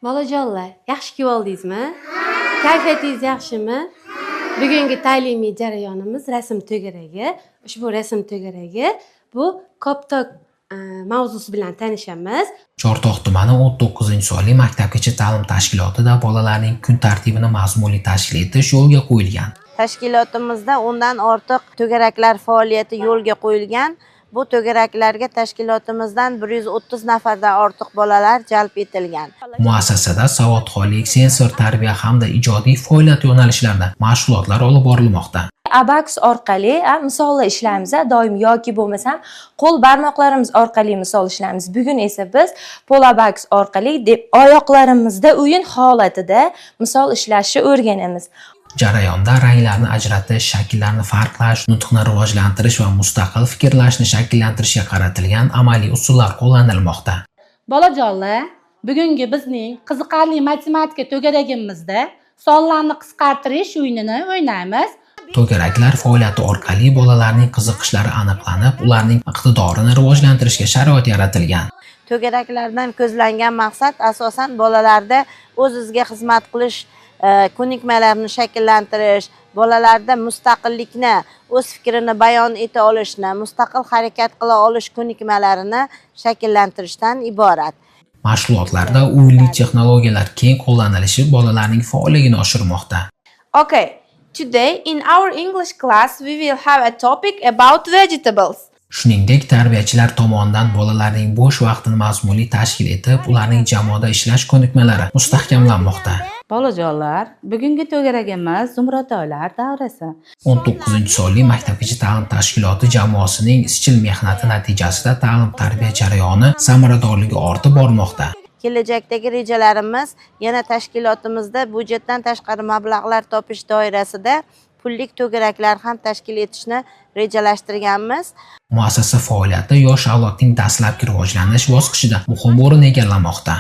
Bolajonlar, yaxshi kiyib oldingizmi? Kayfiyatingiz yaxshimi? Bugungi ta'limiy jarayonimiz rasm to'garagi. Ushbu rasm to'garagi bu koptok mavzusi bilan tanishamiz. Chortoq tumani 19-sonli maktabgacha ta'lim tashkilotida bolalarning kun tartibini mazmunli tashkil etish yo'lga qo'yilgan. Tashkilotimizda 10dan ortiq to'garaklar faoliyati yo'lga qo'yilgan. Bu to'garaklarga tashkilotimizdan 130 nafardan ortiq bolalar jalb etilgan. Muassasada savodxonlik, sensor tarbiya hamda ijodiy faoliyat yo'nalishlarida mashg'ulotlar olib borilmoqda. Abakus orqali misollar ishlaymiz doim yoki bo'lmasam qo'l barmoqlarimiz orqali misol ishlaymiz. Bugun esa biz pol abakus orqali deb oyoqlarimizda o'yin holatida misol ishlashni o'rganamiz. Jarayonda ranglarni ajratish, shakllarni farqlash, nutqni rivojlantirish va mustaqil fikrlashni shakllantirishga qaratilgan amaliy usullar qo'llanilmoqda. Bolajonlar, bugungi bizning qiziqarli matematika to'garagimizda sonlarni qisqartirish o'yinini o'ynaymiz. To'garaklar faoliyati orqali bolalarning qiziqishlari aniqlanib, ularning iqtidorini rivojlantirishga sharoit yaratilgan. To'garaklardan ko'zlangan maqsad asosan bolalarda o'z-o'ziga xizmat qilish ko'nikmalarini shakllantirish, bolalarda mustaqillikni, o'z fikrini bayon eta olishni, mustaqil harakat qila olish ko'nikmalarini shakllantirishdan iborat. Mashg'ulotlarda o'yinli texnologiyalar keng qo'llanilishi bolalarning faolligini oshirmoqda. Okay, today in our English class we will have a topic about vegetables. Shuningdek, tarbiyachilar tomonidan bolalarning bo'sh vaqtini mazmunli tashkil etib, ularning jamoada ishlash ko'nikmalari mustahkamlanmoqda. Bolajonlar, bugungi to'garagimiz zumradhonlar davrasi. 19-sonli maktabgacha ta'lim tashkiloti jamoasining izchil mehnati natijasida ta'lim-tarbiya jarayoni samaradorligi ortib bormoqda. Kelajakdagi rejalarimiz yana tashkilotimizda byudjetdan tashqari mablag'lar topish doirasida pullik to'garaklar ham tashkil etishni rejalashtirganmiz. Muassasa faoliyati yosh avlodning dastlabki rivojlanish bosqichida muhim o'rin egallamoqda.